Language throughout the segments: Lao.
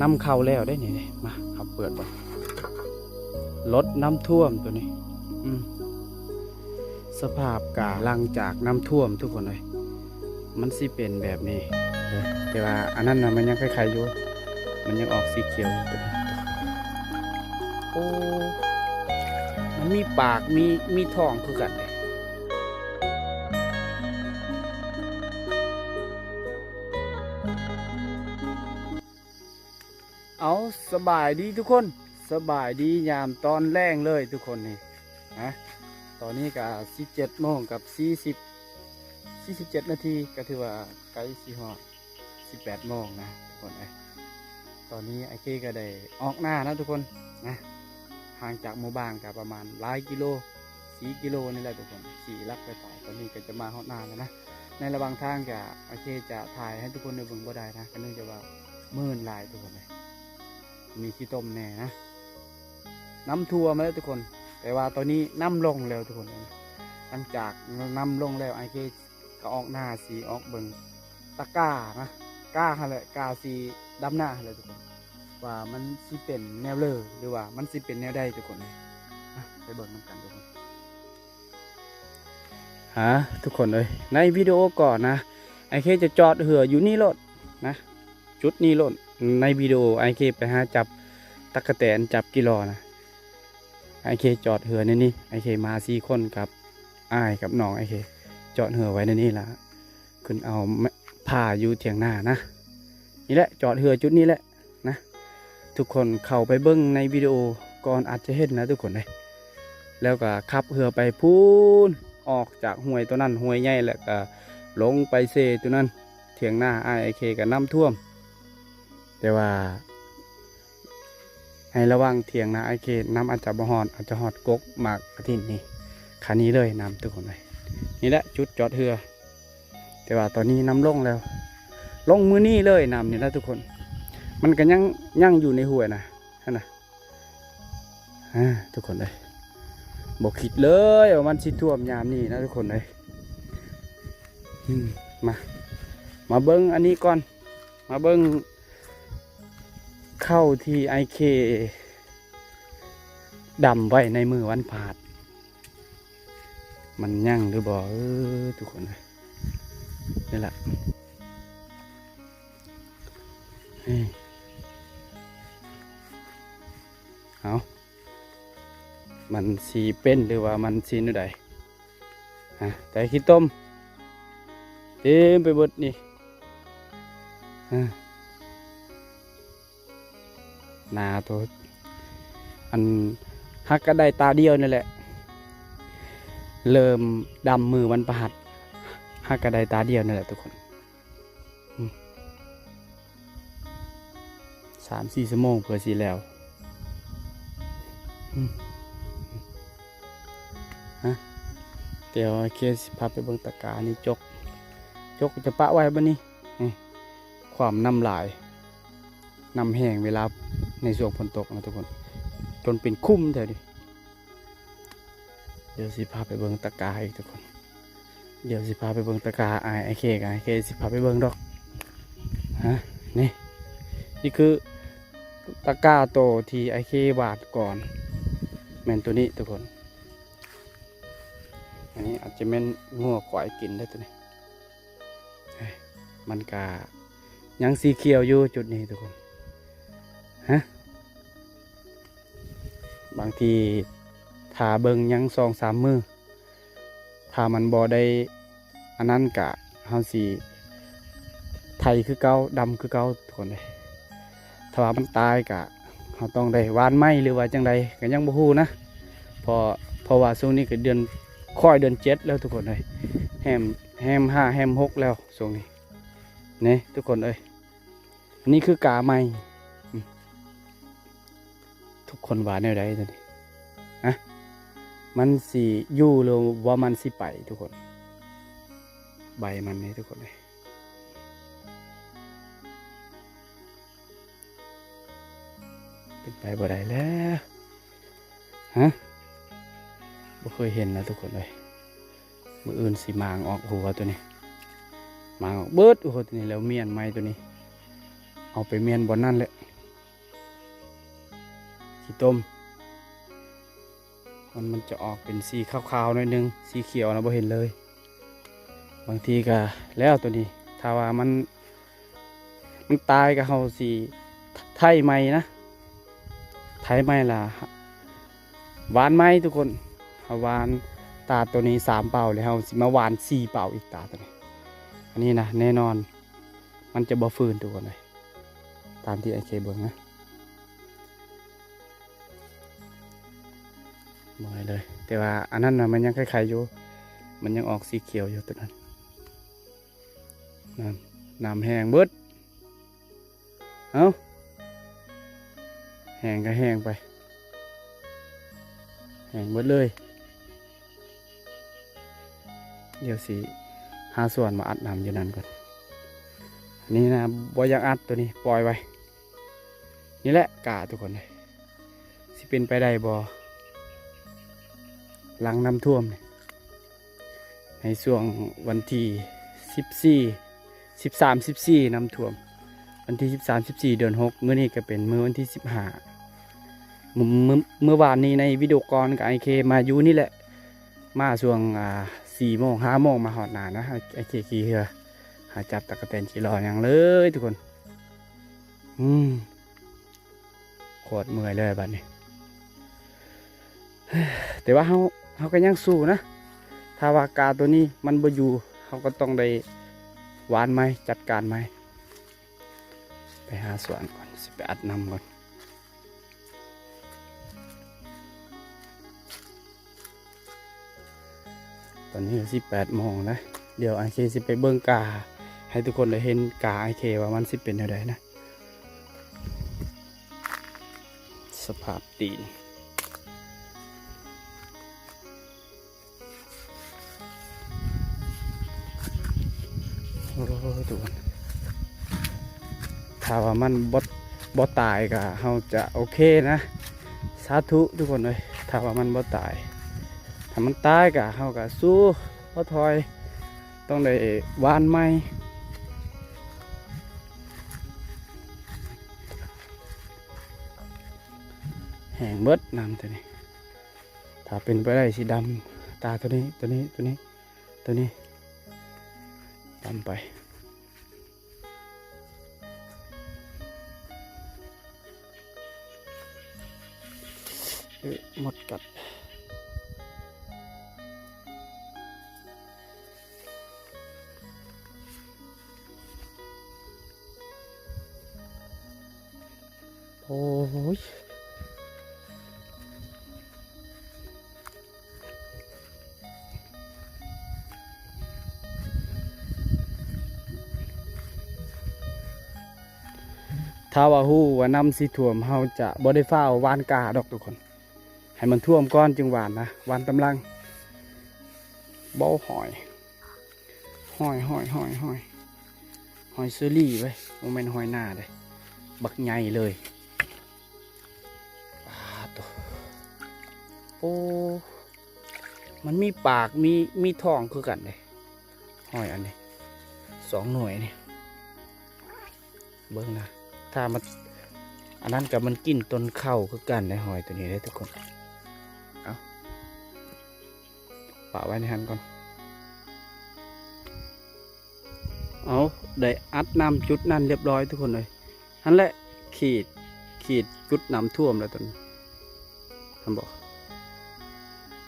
ນ້ຳເຂົ້າແລ້ວເດ້ນີ້ ມາ ເຮົາເປີດເບິ່ງ ລົດນ້ຳຖ້ວມໂຕນີ້ ອືມ ສະພາບກາຫຼັງຈາກນ້ຳຖ້ວມທຸກຄົນເອີຍ ມັນຊິເປັນແບບນີ້ເດີ ແຕ່ວ່າອັນນັ້ນນະ ມັນຍັງໄຄໆຢູ່ ມັນຍັງອອກສີຂຽວຢູ່ໂຕນີ້ ໂອ້ ມັນມີປາກ ມີ ມີທ້ອງຄືກັນເດ້. ເອົາ ສະບາຍດີທຸກຄົນ ສະບາຍດີຍາມຕອນແລງເລີຍທຸກຄົນນີ້ນະ ຕອນນີ້ກະສິບເຈັດໂມງກັບສີ່ສິບ ສີ່ສິບເຈັດນາທີ ກະຖືວ່າໃກ້ຊິຮອດສິບແປດໂມງນະທຸກຄົນເອີຍ ຕອນນີ້ອ້າຍເຄກະໄດ້ອອກນານະທຸກຄົນນະ ຫ່າງຈາກໝູ່ບ້ານກະປະມານຫຼາຍກິໂລ ສີ່ກິໂລນີ້ແຫຼະທຸກຄົນ ສີ່ຫຼັກປາຍໆ ຕອນນີ້ກະຈະມາຮອດນາແລ້ວນະ ໃນລະຫວ່າງທາງກະອ້າຍເຄຈະຖ່າຍໃຫ້ທຸກຄົນໄດ້ເບິ່ງບໍ່ໄດ້ນະ ກະເນື່ອງຈາກວ່າ ມື່ນຫຼາຍທຸກຄົນເອີຍ ມີຂີ້ຕົມແດ່ນະ ນ້ຳຖ້ວມແລ້ວທຸກຄົນ ແຕ່ວ່າຕອນນີ້ນ້ຳລົງແລ້ວທຸກຄົນເອີຍ ຫຼັງຈາກນ້ຳລົງແລ້ວ ອ້າຍເຄກະອອກນາ ຊິອອກເບິ່ງຕະກ້ານະ ກ້າຫັ້ນແຫຼະ ກ້າຊິດຳນາຫັ້ນແຫຼະທຸກຄົນ ວ່າມັນຊິເປັນແນວເລີ ຫຼືວ່າມັນຊິເປັນແນວໃດທຸກຄົນເອີຍ ມາ ໄປເບິ່ງນຳກັນທຸກຄົນ. ຫາ ທຸກຄົນເອີຍ ໃນວິດີໂອກ່ອນນະ ອ້າຍເຄຈະຈອດເຮືອຢູ່ນີ້ໂລດນະ ຈຸດນີ້ໂລດ ໃນວິດີໂອອ້າຍເຄໄປຫາຈັບຕັກກະແຕນ ຈັບກິລໍນະ ອ້າຍເຄຈອດເຮືອໃນນີ້ ອ້າຍເຄມາສີ່ຄົນກັບອ້າຍກັບນ້ອງ ອ້າຍເຄຈອດເຮືອໄວ້ໃນນີ້ລະ ຂຶ້ນເອົາ ແມ່ ຜ້າຢູ່ຖຽງນານະ ນີ້ແຫຼະ ຈອດເຮືອຈຸດນີ້ແຫຼະ ນະ ທຸກຄົນເຂົ້າໄປເບິ່ງໃນວິດີໂອກ່ອນອາດຈະເຫັນນະທຸກຄົນເດ້ ແລ້ວກະຂັບເຮືອໄປພຸ້ນ ອອກຈາກຫ້ວຍໂຕນັ້ນ ຫ້ວຍໃຫຍ່ ແລ້ວກະລົງໄປເຊໂຕນັ້ນ ຖຽງນາອ້າຍເຄກະນ້ຳຖ້ວມ ແຕ່ວ່າໃຫ້ລະວັງຖຽງນາອ້າຍເຄ ນ້ຳອາດຈະບໍ່ຮອດ ອາດຈະຮອດກົກໝາກກະຖິນນີ້ ຄານີ້ເລີຍນ້ຳທຸກຄົນເອີຍ ນີ້ແຫຼະຈຸດຈອດເຮືອ. ແຕ່ວ່າຕອນນີ້ນ້ຳລົງແລ້ວ ລົງມື້ນີ້ເລີຍນ້ຳນີ້ນະທຸກຄົນ ມັນກະຍັງ ຍັງຢູ່ໃນຫ້ວຍນະ ຫັ້ນນະ ອາ ທຸກຄົນເອີຍ ບໍ່ຄິດເລີຍວ່າມັນຊິຖ້ວມຍາມນີ້ນະທຸກຄົນເອີຍ ອືມ ມາ ມາເບິ່ງອັນນີ້ກ່ອນ ມາເບິ່ງເຂົ້າທີ່ອ້າຍເຄດຳໄວ້ໃນມື້ວັນພະຫັດ ມັນຍັງຫຼືບໍ່ ເອີ ທຸກຄົນເອີຍ ນີ້ລະ ນີ້ ເອົາ ມັນຊິເປັນ ຫຼືວ່າມັນຊິແນວໃດ ຮະ ແຕ່ຂີ້ຕົມເຕັມໄປເບິດນີ້ ຮະ ໜ້າໂຕ ອັນ ຫາກກະໄດ້ຕາດຽວນີ້ແຫຼະ ເລີ່ມດຳມື້ວັນພະຫັດ ຫາກກະໄດ້ຕາດຽວນີ້ແຫຼະທຸກຄົນ ອືມ ສາມສີ່ຊົ່ວໂມງເພື່ອຊິແລ້ວ ອືມ ຮະ ດຽວເຄຊິພາໄປເບິ່ງຕະການີ້ ຈົກ ຈົກຈະປະໄວ້ບັດນີ້ ນີ້ ຄວາມນ້ຳຫຼາຍ ນ້ຳແຫ້ງເວລາໃນຊ່ວງຝົນຕົກນະທຸກຄົນ ຈົນເປັນຂຸມແຖວນີ້ ດຽວຊິພາໄປເບິ່ງຕະກາອີກທຸກຄົນ ດຽວຊິພາໄປເບິ່ງຕະກາ ອ້າຍ ອ້າຍເຄ ອ້າຍເຄຊິພາໄປເບິ່ງດອກ ຮະ ນີ້ ນີ້ຄືຕະກາໂຕທີ່ອ້າຍເຄຫວ່ານກ່ອນ ແມ່ນໂຕນີ້ທຸກຄົນ ອັນນີ້ອາດຈະແມ່ນງົວຄວາຍກິນໄດ້ໂຕນີ້ ມັນກະຍັງສີຂຽວຢູ່ຈຸດນີ້ທຸກຄົນ ຮະ ບາງທີຖ້າເບິ່ງຍັງສອງສາມມື້ ຖ້າມັນບໍ່ໄດ້ອັນນັ້ນກະ ເຮົາຊິໄຖຄືເກົ່າ ດຳຄືເກົ່າທຸກຄົນເອີຍ ຖ້າວ່າມັນຕາຍກະ ເຮົາຕ້ອງໄດ້ຫວ່ານໃໝ່ ຫຼືວ່າຈັ່ງໃດກະຍັງບໍ່ຮູ້ນະ ເພາະ ເພາະວ່າຊ່ວງນີ້ກະເດືອນ ຄ້ອຍເດືອນເຈັດແລ້ວທຸກຄົນເອີຍ ແຮມ ແຮມຫ້າ ແຮມຫົກແລ້ວຊ່ວງນີ້ ນີ້ທຸກຄົນເອີຍ ອັນນີ້ຄືກາໃໝ່ ອືມ ທຸກຄົນວ່າແນວໃດໂຕນີ້ ຮະ ມັນຊິຢູ່ ຫຼືວ່າມັນຊິໄປທຸກຄົນ ໃບມັນນີ້ທຸກຄົນເອີຍ ເປັນໄປບໍ່ໄດ້ແລ້ວ ຮະ ບໍ່ເຄີຍເຫັນນະທຸກຄົນເອີຍ ມື້ອື່ນຊິໝາງອອກຫົວໂຕນີ້ ໝາງອອກເບິດຫົວໂຕນີ້ ແລ້ວມ້ຽນໃໝ່ໂຕນີ້ ເອົາໄປມ້ຽນບ່ອນນັ້ນແຫຼະ ຂີ້ຕົມ ມັນ ມັນຈະອອກເປັນສີຂາວໆໜ້ອຍໜຶ່ງ ສີຂຽວນະບໍ່ເຫັນເລີຍ. ບາງທີກະແລ້ວໂຕນີ້ ຖ້າວ່າມັນ ມັນຕາຍກະເຮົາຊິໄຖໃໝ່ນະ ໄຖໃໝ່ລະຫວ່ານໃໝ່ທຸກຄົນ. ເຮົາຫວ່ານຕາໂຕນີ້ສາມເປົາ ແລ້ວເຮົາຊິມາຫວ່ານສີ່ເປົາອີກ ຕາໂຕນີ້. ອັນນີ້ນະແນ່ນອນ ມັນຈະບໍ່ຟື້ນທຸກຄົນເອີຍ ຕາມທີ່ອ້າຍເຄເບິ່ງນະ ບໍ່ໃຫ້ເລີຍ. ແຕ່ວ່າອັນນັ້ນນະ ມັນຍັງໄຂ່ໆຢູ່ ມັນຍັງອອກສີຂຽວຢູ່ໂຕນັ້ນ. ນ້ຳ ນ້ຳແຫ້ງເບິດ. ເອົ້າ ແຫ້ງກະແຫ້ງໄປ ແຫ້ງເບິດເລີຍ. ດຽວຊິຫາສວນມາອັດນ້ຳຢູ່ນັ້ນກ່ອນ. ນີ້ນະ ບໍ່ຢາກອັດໂຕນີ້ ປ່ອຍໄວ້. ນີ້ແຫຼະກາທຸກຄົນເອີຍ ຊິເປັນໄປໄດ້ບໍ່ ຫຼັງນ້ຳຖ້ວມນີ້ ໃນຊ່ວງວັນທີສິບສີ່ ສິບສາມ ສິບສີ່ ນ້ຳຖ້ວມ. ວັນທີສິບສາມ ສິບສີ່ ເດືອນຫົກ ມື້ນີ້ກະເປັນມື້ວັນທີສິບຫ້າ. ມື້ ມື້ ມື້ວານນີ້ໃນວິດີໂອກ່ອນກະອ້າຍເຄມາຢູ່ນີ້ແຫຼະ ມາຊ່ວງ ອ່າ ສີ່ໂມງ ຫ້າໂມງ ມາຮອດໜ້ານະ ອ້າຍເຄຂີ່ເຮືອ ຫາຈັບຕັກກະແຕນຈີລໍຫຍັງເລີຍທຸກຄົນ. ອືມ ໂຄດເມື່ອຍເລີຍບາດນີ້ ແຕ່ວ່າເຮົາ ເຮົາກະຍັງສູ້ນະ. ຖ້າວ່າກາໂຕນີ້ມັນບໍ່ຢູ່ ເຮົາກະຕ້ອງໄດ້ຫວ່ານໃໝ່ ຈັດການໃໝ່. ໄປຫາສວນກ່ອນ ຊິໄປອັດນ້ຳກ່ອນ. ຕອນນີ້ກະສິບແປດໂມງແລ້ວ ດຽວອ້າຍເຄຊິໄປເບິ່ງກາ ໃຫ້ທຸກຄົນໄດ້ເຫັນກາອ້າຍເຄວ່າມັນຊິເປັນແນວໃດນະ. ສະພາບຕີນ ໂອ້ ທຸກຄົນ ຖ້າວ່າມັນບໍ່ ບໍ່ຕາຍກະເຮົາຈະໂອເຄນະ ສາທຸທຸກຄົນເອີຍ. ຖ້າວ່າມັນບໍ່ຕາຍ ຖ້າມັນຕາຍກະເຮົາກະສູ້ບໍ່ຖອຍ ຕ້ອງໄດ້ຫວ່ານໃໝ່. ແຫ້ງເບິດນ້ຳໂຕນີ້ ຖ້າເປັນໄປໄດ້ຊິດຳຕາໂຕນີ້ ໂຕນີ້ ໂຕນີ້ ໂຕນີ້ ດຳໄປ. ເອີ ມົດກັດ. ໂອ້ຍ ຖ້າວ່າຮູ້ວ່ານ້ຳຊິຖ້ວມ ເຮົາຈະບໍ່ໄດ້ຟ້າວຫວ່ານກ້າດອກທຸກຄົນ ໃຫ້ມັນຖ້ວມກ່ອນຈຶ່ງຫວ່ານນະ ຫວ່ານຕາມຫຼັງ. ເບົາຫອຍ ຫອຍ ຫອຍ ຫອຍ ຫອຍ ຫອຍເຊີຣີເວີຍ ບໍ່ແມ່ນຫອຍນາເດ້ ບັກໃຫຍ່ເລີຍ. ປາດໂຕ ໂອ້ ມັນມີປາກ ມີ ມີທ້ອງຄືກັນເດ້ ຫອຍອັນນີ້ ສອງໜ່ວຍນີ້ ເບິ່ງນະ ຖ້າມັນ ອັນນັ້ນກະມັນກິນຕົ້ນເຂົ້າຄືກັນເດ້ ຫອຍໂຕນີ້ເດ້ທຸກຄົນ. ເອົາ ປະໄວ້ໃນຫັ້ນກ່ອນ. ເອົາ ໄດ້ອັດນ້ຳຈຸດນັ້ນລຽບຮ້ອຍທຸກຄົນເອີຍ. ຫັ້ນແຫຼະ ຂີດ ຂີດຈຸດນ້ຳຖ້ວມແລ້ວຕອນນີ້ ເຫັນບໍ່?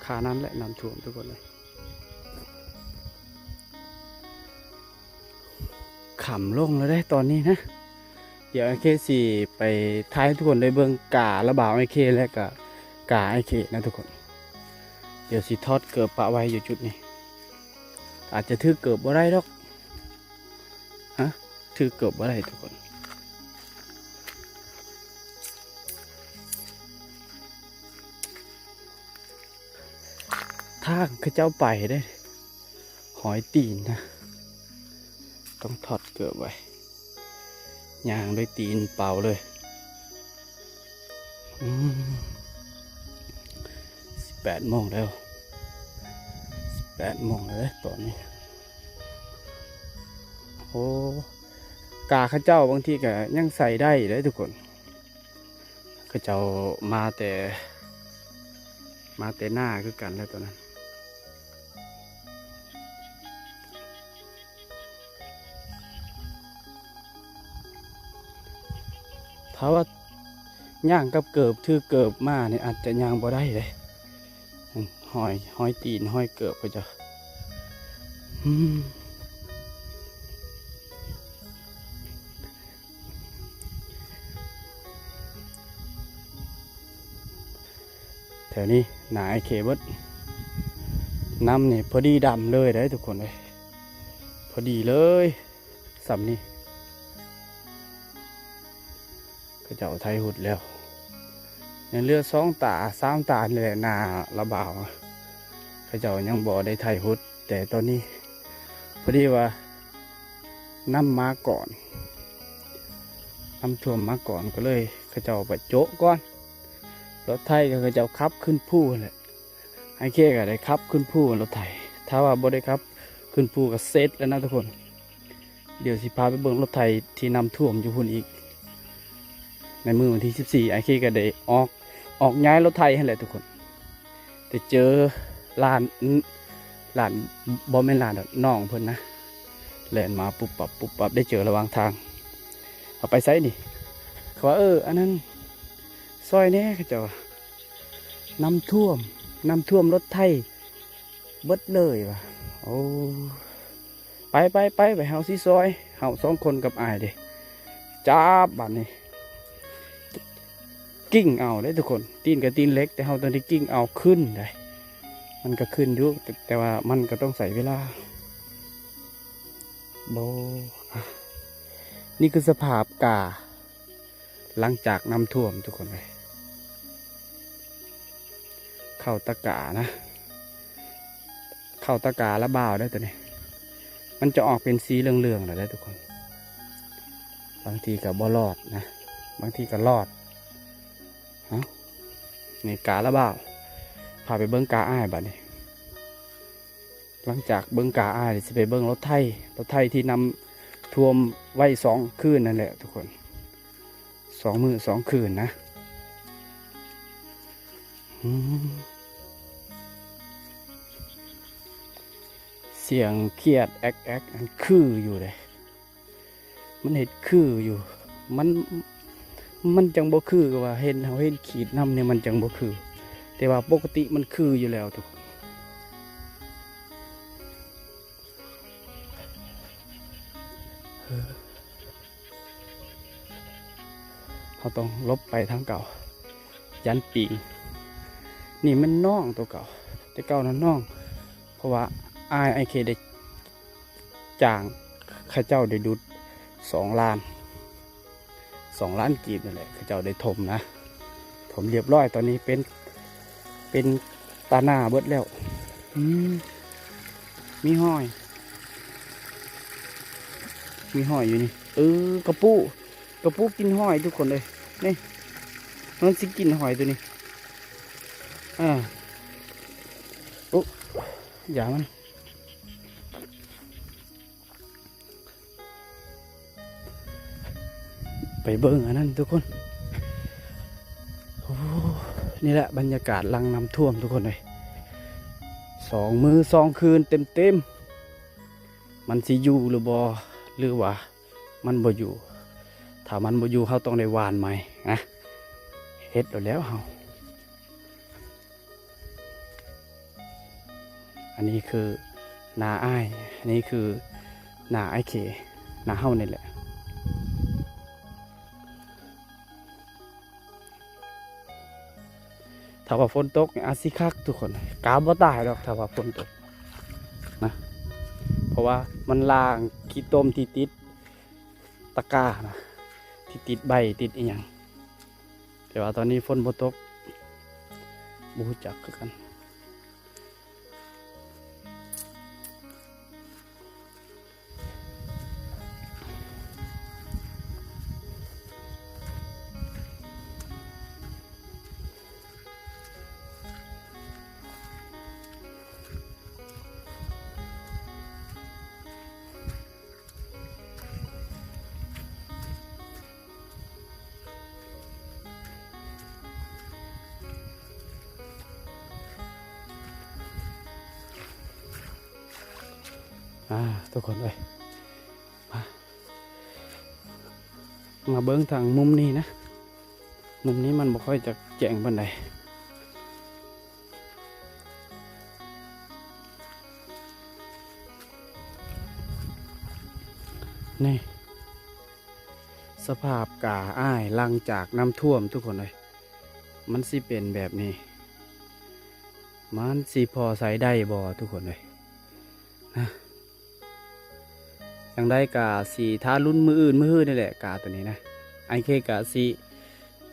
ຄານັ້ນແຫຼະນ້ຳຖ້ວມທຸກຄົນເອີຍ. ຄ່ຳລົງແລ້ວເດ້ຕອນນີ້ນະ. ດຽວອ້າຍເຄຊິໄປຖ່າຍໃຫ້ທຸກຄົນໄດ້ເບິ່ງກາລະບາວອ້າຍເຄ ແລະກະກາອ້າຍເຄນະທຸກຄົນ. ດຽວຊິຖອດເກີບປະໄວ້ຢູ່ຈຸດນີ້. ອາດຈະຖືກເກີບບໍ່ໄດ້ດອກ. ຮະ? ຖືກເກີບບໍ່ໄດ້ທຸກຄົນ. ທາງເຂົາເຈົ້າໄປເດ້ ຮອຍຕີນນະ ຕ້ອງຖອດເກີບໄວ້ ຍ່າງດ້ວຍຕີນເປົ່າເລີຍ. ອືມ ສິບແປດໂມງແລ້ວ ສິບແປດໂມງແລ້ວເດ້ຕອນນີ້. ໂອ້ ກາເຂົາເຈົ້າບາງທີກະຍັງໃສ່ໄດ້ເດ້ທຸກຄົນ. ເຂົາເຈົ້າມາແຕ່ ມາແຕ່ນາຄືກັນແຫຼະຕອນນັ້ນ. ຖ້າວ່າຍ່າງກັບເກີບ ຖືເກີບມານີ້ອາດຈະຍ່າງບໍ່ໄດ້ເດ້. ຮອຍ ຮອຍຕີນ ຮອຍເກີບເຂົາເຈົ້າ. ອືມ ແຖວນີ້ນາອ້າຍເຄເບິດ. ນ້ຳນີ້ພໍດີດຳເລີຍເດ້ທຸກຄົນເອີຍ ພໍດີເລີຍ. ສ່ຳນີ້ ເຂົາເຈົ້າໄຖຫຸດແລ້ວ ຍັງເຫຼືອສອງຕາສາມຕານີ້ແຫຼະ ນາລະບ່າວ ເຂົາເຈົ້າຍັງບໍ່ໄດ້ໄຖຫຸດ. ແຕ່ຕອນນີ້ພໍດີວ່ານ້ຳມາກ່ອນ ນ້ຳຖ້ວມມາກ່ອນ ກໍເລີຍເຂົາເຈົ້າໄປໂຈະກ່ອນ. ລົດໄຖກໍເຂົາເຈົ້າຂັບຂຶ້ນພູຫັ້ນແຫຼະ ອ້າຍເຄກໍໄດ້ຂັບຂຶ້ນພູລົດໄຖ. ຖ້າວ່າບໍ່ໄດ້ຂັບຂຶ້ນພູກໍເສັດແລ້ວນະທຸກຄົນ. ດຽວຊິພາໄປເບິ່ງລົດໄຖທີ່ນ້ຳຖ້ວມຢູ່ພຸ້ນອີກ. ໃນມື້ວັນທີສິບສີ່ ອ້າຍເຄກໍໄດ້ອອກ ອອກຍ້າຍລົດໄຖຫັ້ນແຫຼະທຸກຄົນ. ແຕ່ເຈີຫຼານ ຫຼານ ບໍ່ແມ່ນຫຼານດອກ ນ້ອງເພິ່ນນະ ແລ່ນມາປຸບປັບ ປຸບປັບ ໄດ້ເຈີລະຫວ່າງທາງ. ເອົາໄປໃສນີ້? ເຂົາວ່າ ເອີ ອັນນັ້ນ ຊ່ອຍແດ່ ເຂົາເຈົ້າວ່າ ນ້ຳຖ້ວມ ນ້ຳຖ້ວມລົດໄຖເບິດເລີຍວ່າ. ໂອ້ ໄປ ໄປ ໄປ ໄປ ເຮົາຊິຊ່ອຍ. ເຮົາສອງຄົນກັບອ້າຍເດ້ ຈັບບາດນີ້ ກິ້ງເອົາເດ້ທຸກຄົນ. ຕີນກໍຕີນເຫຼັກ ແຕ່ເຮົາຕ້ອງໄດ້ກິ້ງເອົາຂຶ້ນໄດ໋. ມັນກໍຂຶ້ນຢູ່ ແຕ່ ແຕ່ວ່າມັນກໍຕ້ອງໃຊ້ເວລາ. ບໍ່ ນີ້ຄືສະພາບກາ ຫຼັງຈາກນ້ຳຖ້ວມທຸກຄົນເອີຍ. ເຂົ້າຕະການະ ເຂົ້າຕະກາລະບ່າວເດ້ຕົວນີ້ ມັນຈະອອກເປັນສີເຫຼືອງໆແລ້ວເດ້ທຸກຄົນ. ບາງທີກໍບໍ່ລອດນະ ບາງທີກໍລອດ. ເອົ້າ ນີ້ກາລະບ່າວ ພາໄປເບິ່ງກາອ້າຍບາດນີ້. ຫຼັງຈາກເບິ່ງກາອ້າຍ ຊິໄປເບິ່ງລົດໄຖ ລົດໄຖທີ່ນ້ຳຖ້ວມໄວ້ສອງຄືນນັ້ນແຫຼະທຸກຄົນ ສອງມື້ສອງຄືນນະ. ອືມ ສຽງຂຽດແອກໆ ນັ້ນຄືຢູ່ເດ້. ມັນເຮັດຄືຢູ່ ມັນ ມັນຈັ່ງບໍ່ຄື ຄືວ່າເຫັນ ເຮົາເຫັນຂີດນ້ຳນີ້ມັນຈັ່ງບໍ່ຄື ແຕ່ວ່າປົກກະຕິມັນຄືຢູ່ແລ້ວທຸກຄົນ. ເຮົາຕ້ອງຫຼົບໄປທາງເກົ່າ ຢ້ານປີງ. ນີ້ແມ່ນໜອງຕົວເກົ່າ ແຕ່ເກົ່ານັ້ນໜອງ ເພາະວ່າອ້າຍ ອ້າຍເຄໄດ້ ຈ້າງເຂົາເຈົ້າໄດ້ດຸດສອງລ້ານ ສອງລ້ານກີບນີ້ແຫຼະ ເຂົາເຈົ້າໄດ້ຖົມນະ ຖົມລຽບຮ້ອຍ. ຕອນນີ້ເປັນ ເປັນຕາໜ້າເບິດແລ້ວ. ອືມ ມີຫອຍ ມີຫອຍຢູ່ນີ້. ເອີ ກະປູ ກະປູກິນຫອຍທຸກຄົນເອີຍ ນີ້ ມັນຊິກິນຫອຍຕົວນີ້. ອ່າ ໂອ້ ຢ່າມັນ. ໄປເບິ່ງອັນນັ້ນທຸກຄົນ. ໂອ້ ນີ້ແຫຼະບັນຍາກາດຫຼັງນ້ຳຖ້ວມທຸກຄົນເອີຍ. ສອງມື້ສອງຄືນເຕັມໆ ມັນຊິຢູ່ຫຼືບໍ່ ຫຼືວ່າມັນບໍ່ຢູ່? ຖ້າມັນບໍ່ຢູ່ ເຮົາຕ້ອງໄດ້ຫວ່ານໃໝ່ນະ ເຮັດໂລດແລ້ວເຮົາ. ອັນນີ້ຄືນາອ້າຍ ອັນນີ້ຄືນາອ້າຍເຄ ນາເຮົານີ້ແຫຼະ. ຖ້າວ່າຝົນຕົກນີ້ອາດຊິຄັກທຸກຄົນ ກາບໍ່ຕາຍດອກ ຖ້າວ່າຝົນຕົກນະ ເພາະວ່າມັນລ້າງຂີ້ຕົມທີ່ຕິດຕະການະ ທີ່ຕິດໃບຕິດອີ່ຫຍັງ. ແຕ່ວ່າຕອນນີ້ຝົນບໍ່ຕົກ ບໍ່ຮູ້ຈັກຄືກັນ. ອ່າ ທຸກຄົນເອີຍ ມາ ມາເບິ່ງທາງມຸມນີ້ນະ. ມຸມນີ້ມັນບໍ່ຄ່ອຍຈະແຈ້ງປານໃດ. ນີ້ ສະພາບກາອ້າຍຫຼັງຈາກນ້ຳຖ້ວມ ທຸກຄົນເອີຍ. ມັນຊິເປັນແບບນີ້ ມັນຊິພໍໃຊ້ໄດ້ບໍ່ ທຸກຄົນເອີຍ ນະ? ຈັ່ງໃດກະຊິຖ້າລຸ້ນມື້ອື່ນມື້ຮືນີ້ແຫຼະ ກາໂຕນີ້ນະ. ອ້າຍເຄກະຊິ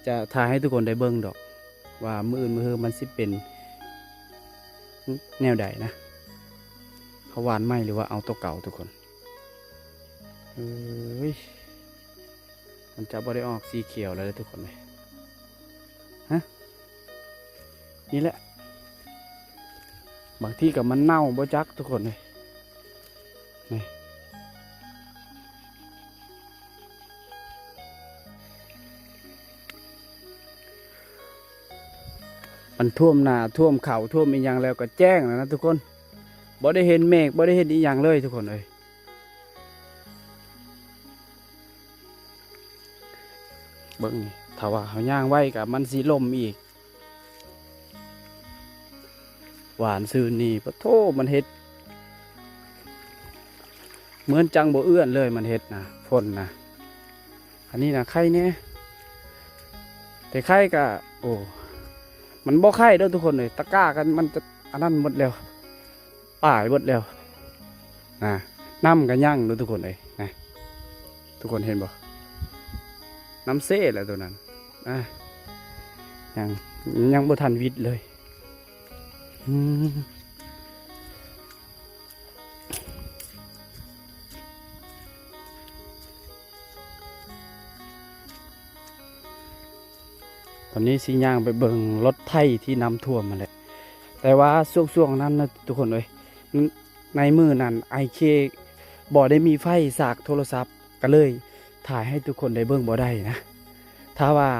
ຈະຖ່າຍໃຫ້ທຸກຄົນໄດ້ເບິ່ງດອກ ວ່າມື້ອື່ນມື້ຮືມັນຊິເປັນແນວໃດນະ. ເຂົາຫວ່ານໃໝ່ ຫຼືວ່າເອົາໂຕເກົ່າ ທຸກຄົນ? ເອີຍ ມັນຈະບໍ່ໄດ້ອອກສີຂຽວແລ້ວເດີ ທຸກຄົນເອີຍ. ຮະ ນີ້ແຫຼະ ບາງທີກໍມັນເນົ່າບໍ່ຈັກ ທຸກຄົນເອີຍ. ນີ້ ມັນຖ້ວມນາ ຖ້ວມເຂົ້າ ຖ້ວມອີ່ຫຍັງແລ້ວກໍແຈ້ງແລ້ວນະ ທຸກຄົນ. ບໍ່ໄດ້ເຫັນເມກ ບໍ່ໄດ້ເຫັນອີ່ຫຍັງເລີຍ ທຸກຄົນເອີຍ. ເບິ່ງນີ້ ຖ້າວ່າເຮົາຍ່າງໄວກໍມັນຊິລົ້ມອີກ. ຫວ່ານຊື່ນນີ້ ປະໂທ້ ມັນເຮັດເໝືອນຈັ່ງບໍ່ເອື້ອນເລີຍ ມັນເຮັດນະ ຝົນນະ. ອັນນີ້ນະໄຄແດ່ ແຕ່ໄຄກະ ໂອ້ ມັນບໍ່ໄຄເດີ ທຸກຄົນເອີຍ. ຕະກ້າກັນມັນຈະອັນນັ້ນໝົດແລ້ວ ປາຍເບິດແລ້ວນະ. ນ້ຳກໍຍັງເດີ ທຸກຄົນເອີຍນະ. ທຸກຄົນເຫັນບໍ່? ນ້ຳເຊແຫຼະໂຕນັ້ນ ອ່າ ຍັງ ຍັງບໍ່ທັນຫວິດເລີຍ. ອືມ ຕອນນີ້ຊິຍ່າງໄປເບິ່ງລົດໄຖທີ່ນ້ຳຖ້ວມຫັ້ນແຫຼະ. ແຕ່ວ່າຊ່ວງໆນັ້ນນະ ທຸກຄົນເອີຍ ໃນມື້ນັ້ນອ້າຍເຄບໍ່ໄດ້ມີໄຟສາກໂທລະສັບ ກໍເລີຍຖ່າຍໃຫ້ທຸກຄົນໄດ້ເບິ່ງບໍ່ໄດ້ນະ. ຖ້າວ່າ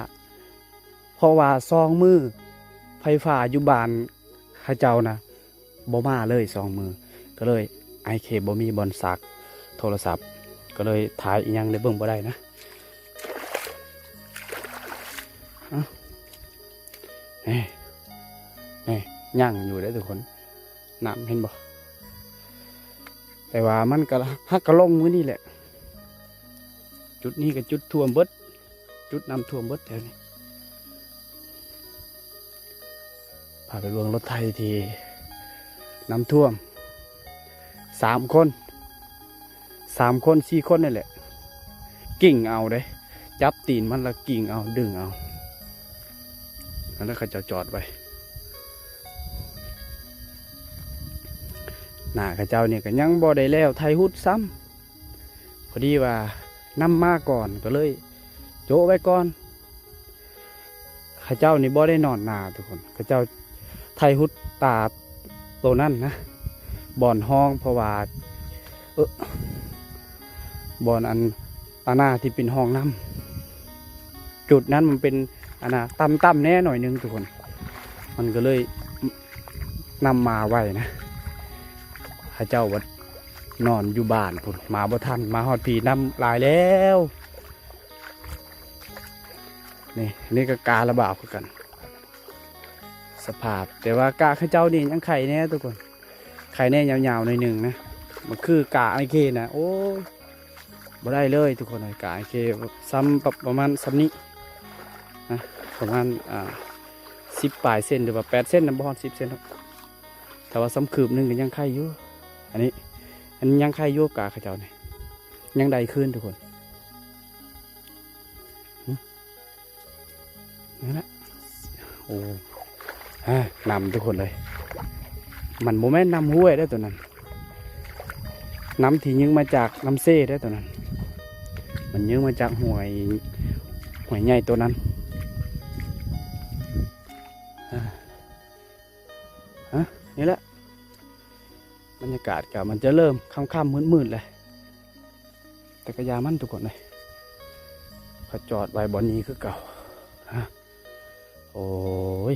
ເພາະວ່າສອງມື້ໄຟຟ້າຢູ່ບ້ານເຂົາເຈົ້ານະ ບໍ່ມາເລີຍສອງມື້ ກໍເລີຍອ້າຍເຄບໍ່ມີບ່ອນສາກໂທລະສັບ ກໍເລີຍຖ່າຍອີ່ຫຍັງໄດ້ເບິ່ງບໍ່ໄດ້ນະ. ເອົ້າ ນີ້ ນີ້ ຍັງຢູ່ເດ້ທຸກຄົນ ນ້ຳເຫັນບໍ່? ແຕ່ວ່າມັນກໍ ຫາກກໍລົງມື້ນີ້ແຫຼະ. ຈຸດນີ້ກໍຈຸດຖ້ວມເບິດ ຈຸດນ້ຳຖ້ວມເບິດແຖວນີ້. ພາໄປເບິ່ງລົດໄຖທີ່ນ້ຳຖ້ວມ ສາມຄົນ ສາມຄົນ ສີ່ຄົນນີ້ແຫຼະ ກິ້ງເອົາເດ້ ຈັບຕີນມັນແລ້ວກິ້ງເອົາ ດຶງເອົາ ນັ້ນແຫຼະ ເຂົາເຈົ້າຈອດໄວ້. ນາເຂົາເຈົ້ານີ້ກໍຍັງບໍ່ໄດ້ແລ້ວໄຖຮຸດຊ້ຳ. ພໍດີວ່ານ້ຳມາກ່ອນ ກໍເລີຍໂຈະໄວ້ກ່ອນ. ເຂົາເຈົ້ານີ້ບໍ່ໄດ້ນອນນາທຸກຄົນ ເຂົາເຈົ້າໄຖຮຸດຕາໂຕນັ້ນນະ ບ່ອນຮ່ອງ ເພາະວ່າ ເອີ ບ່ອນອັນ ອັນນາທີ່ເປັນຮ່ອງນ້ຳ ຈຸດນັ້ນມັນເປັນອັນນາຕ່ຳໆແດ່ໜ້ອຍໜຶ່ງທຸກຄົນ ມັນກໍເລີຍ ນ້ຳມາໄວນະ ເຂົາເຈົ້າບັດນອນຢູ່ບ້ານພຸ້ນ ມາບໍ່ທັນ ມາຮອດພີ້ນ້ຳຫຼາຍແລ້ວ. ນີ້ ນີ້ກໍກາລະບາບຄືກັນ ສະພາບ ແຕ່ວ່າກາເຂົາເຈົ້ານີ້ຍັງໄຄແດ່ທຸກຄົນ ໄຄແດ່ຍາວໆໜ້ອຍໜຶ່ງນະ ມັນຄືກາອ້າຍເຄນະ ໂອ້ຍ ບໍ່ໄດ້ເລີຍທຸກຄົນເອີຍ ກາອ້າຍເຄຊ້ຳປະ ປະມານຊ່ຳນີ້ນະ ປະມານ ອ່າ ສິບປາຍເຊັນ ຫຼືວ່າແປດເຊັນນະ ບໍ່ຮອດສິບເຊັນດອກ ແຕ່ວ່າຊ້ຳຄືບໜຶ່ງກໍຍັງໄຄຢູ່. ອັນນີ້ ອັນຍັງໄຄຢູ່ ກາເຂົາເຈົ້ານີ້ຍັງໄດ້ຄືນທຸກຄົນ. ຫຶ ນັ້ນແຫຼະ ໂອ້ ຮະ ນ້ຳທຸກຄົນເອີຍ ມັນບໍ່ແມ່ນນ້ຳຫ້ວຍເດ້ໂຕນັ້ນ ນ້ຳທີ່ຍຶ່ງມາຈາກນ້ຳເຊເດ້ໂຕນັ້ນ ມັນຍຶ່ງມາຈາກຫ້ວຍ ຫ້ວຍໃຫຍ່ໂຕນັ້ນ. ຮະ ຮະ ນີ້ແຫຼະ ບັນຍາກາດກໍມັນຈະເລີ່ມຄ່ຳໆມືດໆແຫຼະ ແຕ່ກໍຢ່າມັນທຸກຄົນເອີຍ ເຂົາຈອດໄວ້ບ່ອນນີ້ຄືເກົ່າ. ຮະ ໂອ້ຍ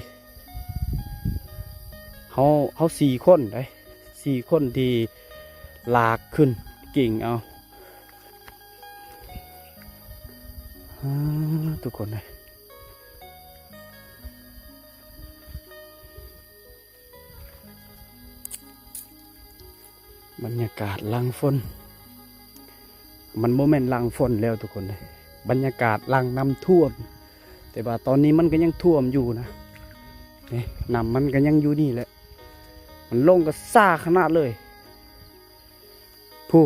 ເຮົາ ເຮົາສີ່ຄົນເດ້ ສີ່ຄົນທີ່ ລາກຂຶ້ນກິ່ງເອົາ. ອາ ທຸກຄົນເອີຍ ບັນຍາກາດຫຼັງຝົນ ມັນບໍ່ແມ່ນຫຼັງຝົນແລ້ວທຸກຄົນເອີຍ ບັນຍາກາດຫຼັງນ້ຳຖ້ວມ. ແຕ່ວ່າຕອນນີ້ມັນກໍຍັງຖ້ວມຢູ່ນະ ນີ້ ນ້ຳມັນກໍຍັງຢູ່ນີ້ແຫຼະ ມັນລົງກໍຊ້າຂະໜາດເລີຍ. ຜູ້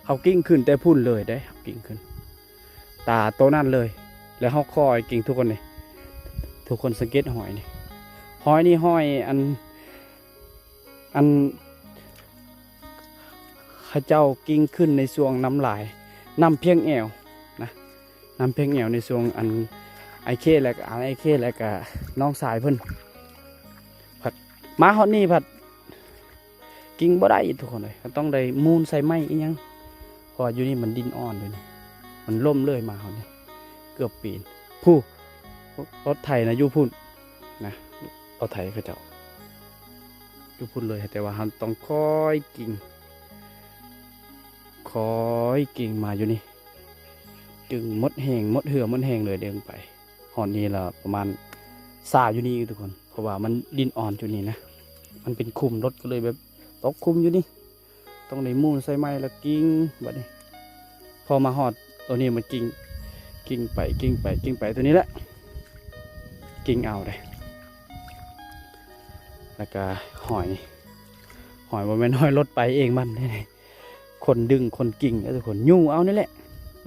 ເຮົາກິ່ງຂຶ້ນແຕ່ພຸ້ນເລີຍເດ້ ເຮົາກິ່ງຂຶ້ນຕາໂຕນັ້ນເລີຍ ແລ້ວເຮົາຄ່ອຍກິ່ງ. ທຸກຄົນນີ້ ທຸກຄົນສັງເກດຫອຍນີ້ ຫອຍນີ້ ຫອຍອັນ ອັນ ເຂົາເຈົ້າກິ່ງຂຶ້ນໃນຊ່ວງນ້ຳຫຼາຍ ນ້ຳພຽງແອວນະ ນ້ຳພຽງແອວໃນຊ່ວງອັນ ອ້າຍເຄ ແລະກະ ອ້າຍເຄ ແລະກະນ້ອງຊາຍເພິ່ນ ພັດມາຮອດນີ້ພັດ ກິ່ງບໍ່ໄດ້ທຸກຄົນເອີຍ ກໍຕ້ອງໄດ້ມູນໃສ່ໄມ້ອີ່ຫຍັງ ເພາະວ່າຢູ່ນີ້ມັນດິນອ່ອນຢູ່ນີ້ ມັນລົ້ມເລີຍ ມາເຮົານີ້ເກືອບປີນ. ຜູ້ ລົດໄຖນະຢູ່ພຸ້ນນະ ລົດໄຖເຂົາເຈົ້າຢູ່ພຸ້ນເລີຍ ແຕ່ວ່າເຮົາຕ້ອງຄ່ອຍກິ່ງ ຄ່ອຍກິ່ງມາຢູ່ນີ້ ຈຶ່ງໝົດແຮງ ໝົດເຫື່ອໝົດແຮງເລີຍ ດຶງໄປ. ຮອດນີ້ລະປະມານຊາຢູ່ນີ້ທຸກຄົນ ເພາະວ່າມັນດິນອ່ອນຢູ່ນີ້ນະ ມັນເປັນຂຸມ ລົດກໍເລີຍແບບຕົກຂຸມຢູ່ນີ້ ຕ້ອງໄດ້ມູນໃສ່ໄມ້ລະກິ່ງ. ບັດນີ້ພໍມາຮອດໂຕນີ້ ມັນກິ່ງ ກິ່ງໄປ ກິ່ງໄປ ກິ່ງໄປໂຕນີ້ແຫຼະ ກິ່ງເອົາເດ້ ແລ້ວກະຫອຍ ຫອຍບໍ່ແມ່ນຫອຍລົດໄປເອງມັນເດ້ ຄົນດຶງຄົນກິ່ງເດ້ທຸກຄົນ ຍູ້ເອົານີ້ແຫຼະ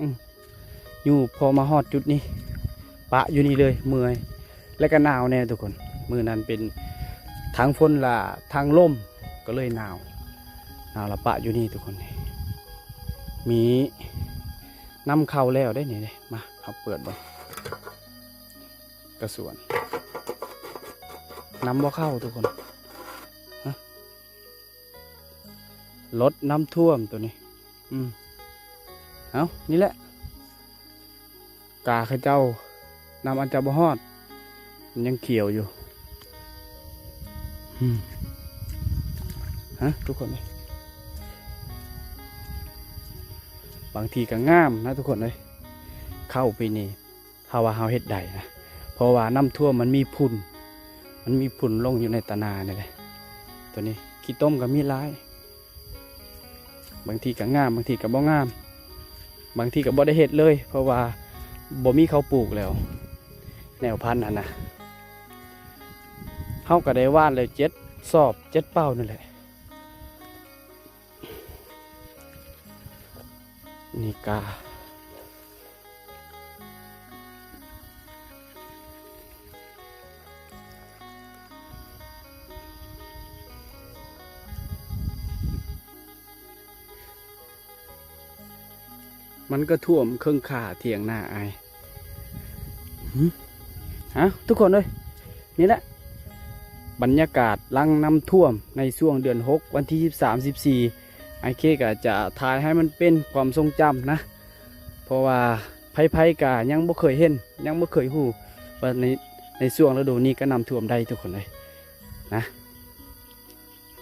ອືມ ຍູ້ພໍມາຮອດຈຸດນີ້ ປະຢູ່ນີ້ເລີຍ ເມື່ອຍ ແລະກະໜາວແດ່ທຸກຄົນ. ມື້ນັ້ນເປັນທັງຝົນລະທັງລົມ ກໍເລີຍໜາວ ໜາວລະປະຢູ່ນີ້ທຸກຄົນ. ມີນ້ຳເຂົ້າແລ້ວເດ້ນີ້ເດ້ ມາເຮົາເປີດເບິ່ງ ກະສວນ ນ້ຳບໍ່ເຂົ້າທຸກຄົນ ຮະ ລົດນ້ຳຖ້ວມໂຕນີ້ ອືມ ເອົາ ນີ້ແຫຼະ ກາເຂົາເຈົ້າ ນ້ຳອາດຈະບໍ່ຮອດ ມັນຍັງຂຽວຢູ່ ອືມ ຮະ ທຸກຄົນເອີຍ ບາງທີກໍງາມນະທຸກຄົນເອີຍ ເຂົ້າປີນີ້ ຖ້າວ່າເຮົາເຮັດໄດ້ນະ ເພາະວ່ານ້ຳຖ້ວມມັນມີຝຸ່ນ ມັນມີຝຸ່ນລົງຢູ່ໃນຕາໜານີ້ແຫຼະ. ໂຕນີ້ຂີ້ຕົມກໍມີຫຼາຍ ບາງທີກໍງາມ ບາງທີກໍບໍ່ງາມ ບາງທີກໍບໍ່ໄດ້ເຮັດເລີຍ ເພາະວ່າບໍ່ມີເຂົ້າປູກແລ້ວ ແນວພັນຫັ້ນນະ. ເຮົາກໍໄດ້ຫວ່ານແລ້ວເຈັດສອບເຈັດເປົານັ້ນແຫຼະ. ນີ້ກະ ມັນກໍຖ້ວມເຄິ່ງຄາຖຽງນາອ້າຍ. ຫຶ ເອົ້າ ທຸກຄົນເອີຍ ນີ້ແຫຼະບັນຍາກາດຫຼັງນ້ຳຖ້ວມໃນຊ່ວງເດືອນຫົກ ວັນທີສິບສາມ ສິບສີ່ ອ້າຍເຄກໍຈະຖ່າຍໃຫ້ມັນເປັນຄວາມຊົງຈຳນະ ເພາະວ່າໃຜໆກໍຍັງບໍ່ເຄີຍເຫັນ ຍັງບໍ່ເຄີຍຮູ້ວ່າໃນ ໃນຊ່ວງລະດູນີ້ກໍນ້ຳຖ້ວມໄດ້ທຸກຄົນເອີຍນະ.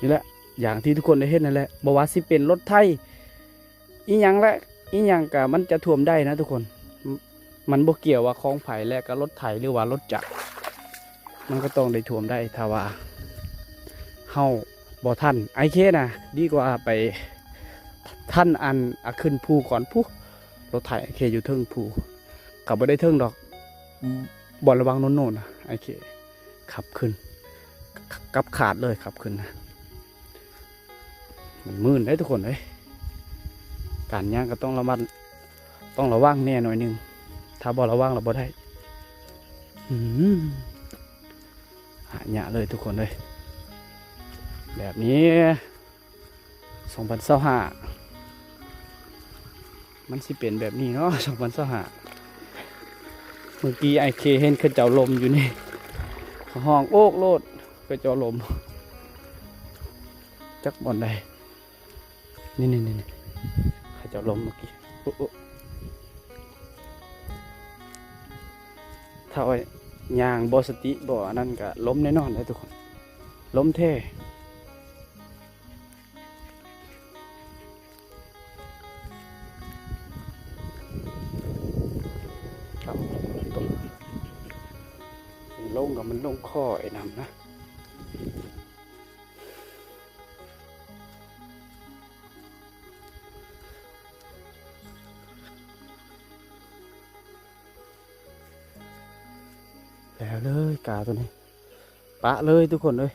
ນີ້ແຫຼະ ຢ່າງທີ່ທຸກຄົນໄດ້ເຫັນນັ້ນແຫຼະ ບໍ່ວ່າຊິເປັນລົດໄຖ ອີ່ຫຍັງແຫຼະ ອີ່ຫຍັງກະມັນຈະຖ້ວມໄດ້ນະທຸກຄົນ. ມັນບໍ່ກ່ຽວວ່າຂອງໃຜ ແລະກະລົດໄຖ ຫຼືວ່າລົດຈັກ ມັນກໍຕ້ອງໄດ້ຖ້ວມໄດ້ ຖ້າວ່າເຮົາບໍ່ທັນ. ອ້າຍເຄນະ ດີກວ່າໄປທັນອັນ ອາ ຂຶ້ນພູກ່ອນພຸ້ນ ລົດໄຖອ້າຍເຄຢູ່ເທິງພູ ກໍບໍ່ໄດ້ເທິງດອກ ບໍ່ລະວັງໂນ່ນໆ ອ້າຍເຄ ຂັບຂຶ້ນ ກັບຂາດເລີຍ ຂັບຂຶ້ນນະ ມັນມື່ນເດ້ທຸກຄົນເອີຍ. ການຍ່າງກໍຕ້ອງລະມັດ ຕ້ອງລະວັງແດ່ໜ້ອຍໜຶ່ງ ຖ້າບໍ່ລະວັງລະບໍ່ໄດ້. ອືມ ຫາຍາກເລີຍທຸກຄົນເອີຍ ແບບນີ້ ສອງພັນຊາວຫ້າ ມັນຊິເປັນແບບນີ້ເນາະ ສອງພັນຊາວຫ້າ. ເມື່ອກີ້ອ້າຍເຄເຫັນເຂົາເຈົ້າລົມຢູ່ນີ້ ເຂົາຮ້ອງໂອກໂລດ ເຂົາເຈົ້າລົມ ຈັກບ່ອນໃດ. ນີ້ໆໆ ເຂົາເຈົ້າລົມເມື່ອກີ້ ໂອ້ ໂອ້ ຖ້າວ່າຍ່າງບໍ່ສະຕິ ບໍ່ອັນນັ້ນກະລົມແນ່ນອນເດ້ທຸກຄົນ ລົມແທ້. ລົງກໍມັນລົງຄໍ້ໄອ້ນຳນະ. ແລ້ວເລີຍກາໂຕນີ້ ປະເລີຍທຸກຄົນເອີຍ.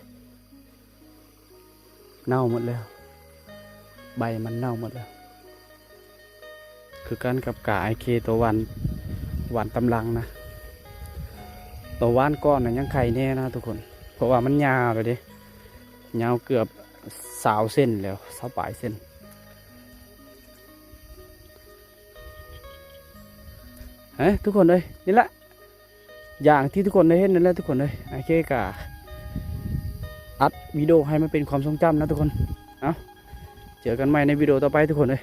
ເນົ່າໝົດແລ້ວ ໃບມັນເນົ່າໝົດແລ້ວ. ຄືກັນກັບກາໄອເຄໂຕຫວ່ານ ຫວ່ານຕຳຫຼັງນະ. ໂຕຫວ່ານກ່ອນນະຍັງໄຄແນ່ນະທຸກຄົນ ເພາະວ່າມັນຍາວແລ້ວເດ້ ຍາວເກືອບຊາວເຊັນແລ້ວ ຊາວປາຍເຊັນ. ເອີ ທຸກຄົນເອີຍ ນີ້ລະ ຢ່າງທີ່ທຸກຄົນໄດ້ເຫັນນັ້ນແຫຼະທຸກຄົນເອີຍ. ໂອເຄ ກະອັດວິດີໂອໃຫ້ມັນເປັນຄວາມຊົງຈຳນະທຸກຄົນ. ເອົາ ເຈີກັນໃໝ່ໃນວິດີໂອຕໍ່ໄປທຸກຄົນເອີຍ.